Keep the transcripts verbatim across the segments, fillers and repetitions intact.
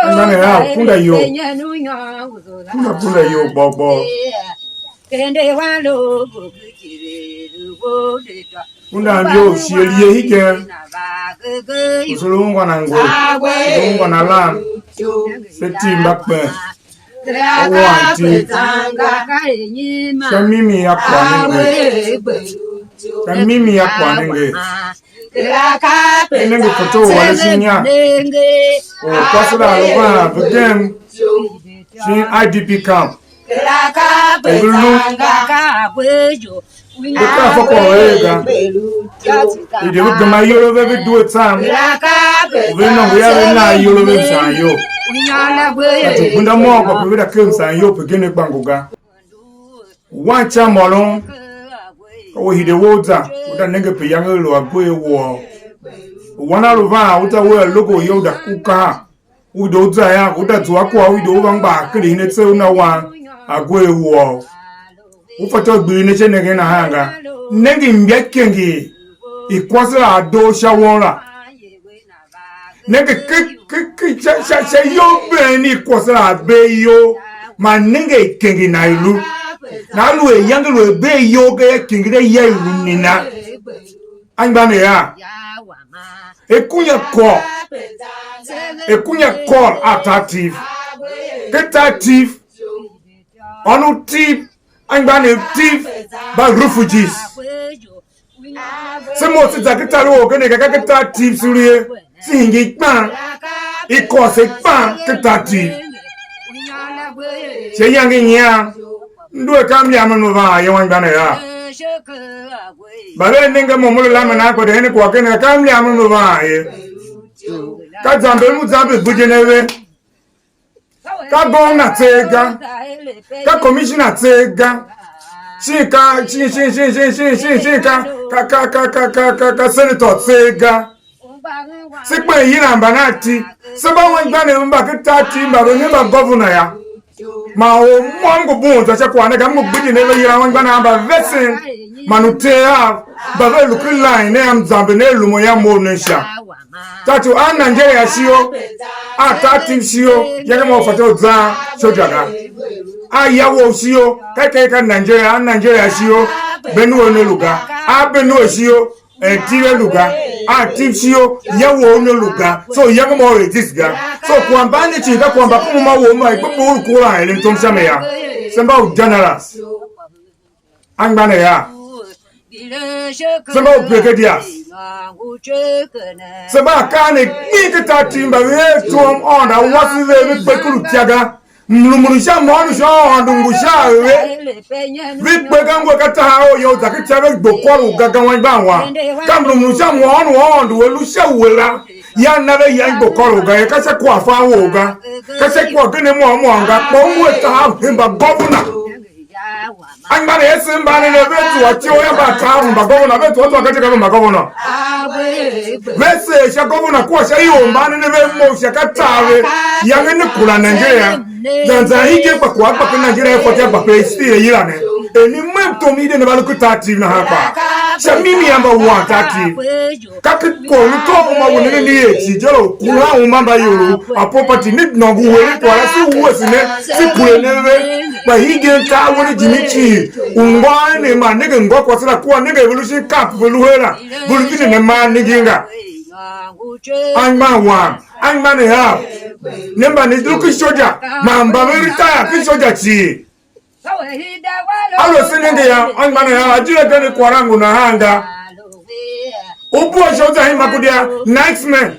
Anmgbianev av, punda iyol. Punda, punda iyol gbog gbog. Punda mbi u shighe lier hegen. U se lu ungwan a ngwe, u se lu ungwan a lam. Se tim mba kpen. A wua iti. Sha mimi ya kwagh ne nge. Sha mimi ya kwagh ne nge. I nenge foto u ôron shin inya u kwase la a lu van ve gem shin I D P camp. Ve lu ve kaa fa kwagh u er ga. I de ve gema iyol a ve, ve due tsam. Ve nôngo ya ve na iyol a ve msaanyol. Ka ti gbenda môm kpa pe ve da ker msaanyol pe gen a gbango ga. Wan ican môron, ka we hide we u za, u da nenge pe iyange i lu a gwe a woo. U wan a lu van, u za wer a logo ye, u da ku kaha, u de u za yô, u da zua kwagh, u de u va mgbaa kende shin atse, u na wan a gwe a woo. U fatyô u gbihi ne sha nengen nahan ga. Nenge imbaikenger i kwase la a doo sha won la. Nenge ke, ke, ke, sha, sha, sha iyol ben i kwase la a bee iyol, man nenge ikenge na i lu. Na lu er iyange lu a bee iyol ga yô, ikenge na ya i lu nena? Anmgbianev av, e kunya kôr, e kunya kôr a tar Tiv. Ke tar Tiv, ônov Tiv, anmgbianev Tiv, mba refugees. Se mough se za ken tar u orgen ne, ka ken tar Tiv se lu ye, se hingir kpan, i kôr se kpan ken tar Tiv. Sha iyange i nyian, m due ka mliam m lu van ye, anmgbianev av. Mba ve nenge mo, mo lu lamen a gbede hen kwagh ken, ka mliam m lu van ye. Ka zamber m zamber gbidye ne ve. Ka gomna tseegh ga, ka commissioner tseegh ga, shin ka, shin, shin, shin, shin, shin, shin, shin ka, ka, ka, ka senator tseegh ga. Se kpen yilan mbanati, se mba anmgbianev mba ken tar Tiv mba ve ne mba governor ya. Man or môm ngu bughun zwa sha kwagh ne ga, m ngu gbidye ne ve yilan anmgbianev mba vesen man uter av mba ve lu ken line ne, a mzambe ne, lumun ya mough ne sha. Tatu a Nigeria shio, a tar Tiv shio, yange ma u fatyô u zan soja ga. A ya wou shio, ka iker ka Nigeria, a Nigeria shio, Benue ne lu ga. A Benue shio, eh, Tiv a lu ga. A Tiv shio, ya wou ne lu ga. So yange ma u exist ga. So kwagh mban ne cii ka kwagh mba kuma ma wou ma i kpe kpe u lu kura eren tom sha mi ya. Se mba u generous. Anmgbianev av, se mba u brigadiers, se mba akaa ne kpin ken tar Tiv mba ve er tom Aôndo a wase ve, ve kpe ku lu tya ga. Mlumun u sha mhôôn u sha Aôndo ngu sha a ve, ve kpe ga ngu a ka tahav ou ya u za ken tya ve gbo kôr u ga ga anmgbian wam. Ka mlumun u sha mhôôn u Aôndo u a lu sha we la, ya na ve ya gbo kôr u ga ye, ka sha kwaghfan wou ga, ka sha kwagh gen a môm môm ga, kpa u ngu a tahav hemba governor. Anmgbianev ase mban ne, ve zua ityough ya mba a tahav mba governor, ve zua zua ka ityough ya mba governor. Ve seer sha governor kua sha ior mban ne, ve mough sha ka tar ve, yange ne kura Nigeria. Zan zan hegen kpa kwagh kpa ken Nigeria, ya fatyô gba pe stil a yila ne. Er ne mem tom i de ne va lu ken tar Tiv nahan kpaa. Sha mimi ya mba wan tar Tiv. Ka ki kwagh u lu tôô uma u ne ne li er cii je la u kuran uma mba ior a property, ne nôngo u eren kwagh la, se wuese ne, se kure ne ve. Kpa hegen tar wen jimi cii, u ngô a ne man nenge ngô kwase la kua nenge ve lu shin camp ve lu her la, ve lu tindi ne maa nenge nga. Anmgbian wam, anmgbianev av, ne mba ne lu ken soja, man mba ve retire ken soja cii. Aluer se nenge yô, anmgbianev av, ajir agen ne kwagh la ngu nahan ga. U bua sha u za hii Makurdi a, Nightman,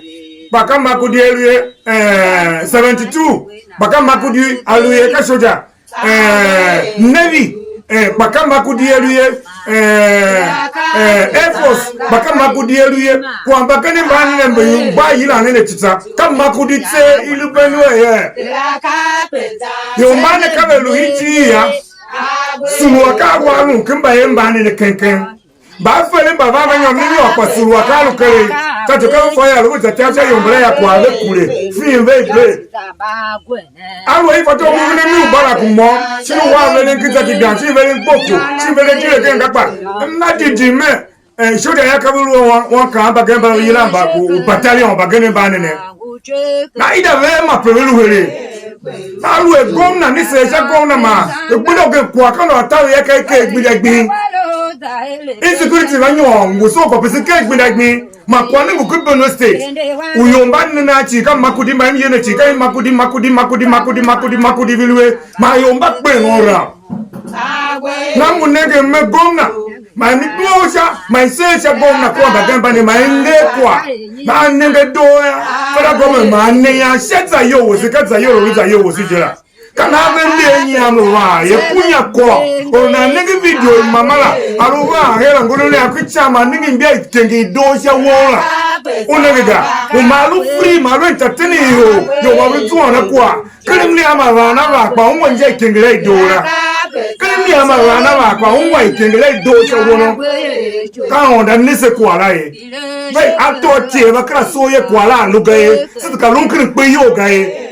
kpa ka Makurdi a lu ye, eh, seventy two, kpa ka Makurdi a lu ye, ka soja, eh, Navy, eh, kpa ka Makurdi a lu ye, eh, eh, Air Force, kpa ka Makurdi a lu ye, kwagh mbagenev mba ne ne mba yilan ne ne tsitsa, ka Makurdi tseegh i lu Benue ye. Ior mban ne ka ve lu iti ya. Sulu akaa wam lu ken mbayev mban ne ne keng keng. Mbaferen mba van va nyôr mi nyôr, kpa sulu akaa lu keregh. Ka tso ka ve fa ya, lu ve za tar sha ior mbala ya kwagh ve kure, fin ve i ble. Aluer i fatyô u ngu ne mi u Barak môm, shin u wan veren ki za ki gan, shin veren kpoko, shin veren dire ken ga kpa, na jighjigh mer, eh, shoja ya ka ve lu a wan, wan kaan mbagenev mba ve yilan mba u, u battalion mbagenev mba ne ne. Na i da ve ma pe ve lu heregh. Aluer gomna, ni seer sha gomna man, e gbenda ugen kwagh ka nôô taver ya ka i ker gbenda gbing. Insecurity va nyôr ngu so kwagh pese ker gbenda gbing. Ma kwagh ne ngu ken Benue State. U ior mba ne na cii ka Makurdi, mba M N A cii ka Makurdi, Makurdi, Makurdi, Makurdi, Makurdi, Makurdi, Makurdi, Benue. Ma ior mba kpen ôron. Na ngu nengen me gomna, ma mi due u sha, ma i seer sha gomna kua mbagenev mba ne, ma i nger kwagh, ma a nenge doo ya, federal government ma a ne yan sha zayol wase, ka zayol u zayol wase je la. Ka nan ve nder nyian lu van ye, kunya kôr. Or u nan nenge video i mama la, a lu van her a ngulule a ku ican, ma nenge imbia i tenge i doo sha won la. U nenge ga, u ma lu free, ma lu entertaining ior, ior ma lu zuan a kwagh. Ken mliam a van a va kpa ungwa inja i kenger a i doo la. Ken mliam a van a va kpa ungwa i kenger a i doo sha wono. Ka Aôndo a ne se kwagh la ye. Ve a tôô tyev va kera soo ye kwagh la a lu ga ye. Se ka lun ken kpe iyol ga ye.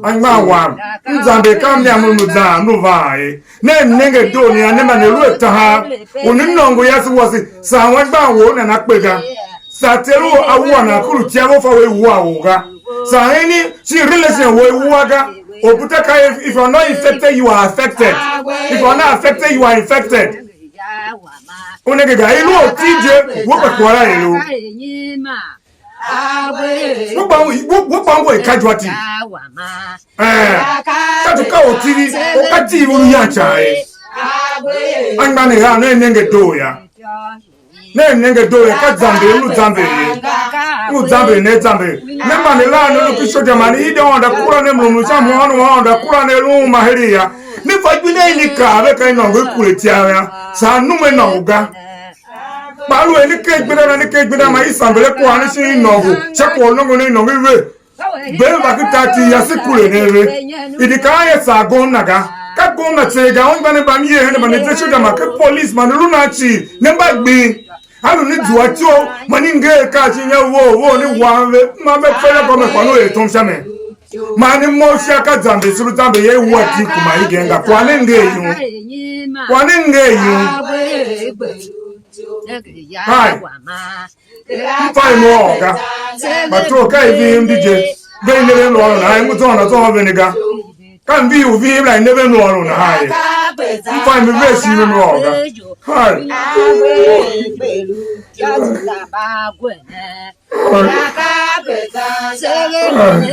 Anmgbian wam, m zamber ka mliam m lu zan, m lu vaan ye. Ne m nenge doo ne, a ne mba ne lu a tahav. U ne nôngo yase wase, saan anmgbian wou nana kpe ga. Saa ter u a wua nan kuru tia ve fa we wua u ga. Saa hini shi relation we wua ga. Or put a ka, if, if you're not infected, you are affected. If you're not affected, you are infected. U nenge ga, i lu oti je, we kpa kwagh la i lu. We kpa, we, we kpa we casualty. Eh, ka tu ka oti, u ka ti u lu yan cha e. Anmgbian ne ha ne nenge doo ya. Ne nenge doo ya, ka zamber, m lu zamber ye. M lu zamber ne zamber. Ne mba ne lan ne lu ki shoja man i de Aôndo kura ne mlumun sha mhôôn u Aôndo kura ne lu uma heregh ya. Ne fa gbenda i ne kaa ve ka i nôngo i kure itiav ya. Saa num a nôngo ga. Kpa aluer ne ker gbenda na, ne ker gbenda ma i samber a kwagh ne shin i nôngo, sha kwagh u nôngo ne i nôngo i ve. Ve va ki tar iti yase kure ne ve. I di kaan er saa gomna ga. Ka gomna tseegh ga, anmgbianev mba m yer hen mba ne ze shoja ma ken police ma ne lu nan cii, ne mba gbing. A lu ne zua ityough, man i nger akaa shin inya vough vough ne wam ve, ma ve fe la gomna kpa ne u er tom sha mi. Man ne mough sha ka zamber, se lu zamber ye, i wua iti kuma igen ga. Kwagh ne nger yum. Kwagh ne nger yum. Hai. M fa i mo ôr ga. Mba tor ka i vim di je. Ve i ne ve lu ôron nahan, i ngu zôhôn a zôhôn ve ne ga. Ka mvihi u vim la i ne ve lu ôron nahan ye. M fa i me ver shi ve lu ôr ga. Hai. Hai.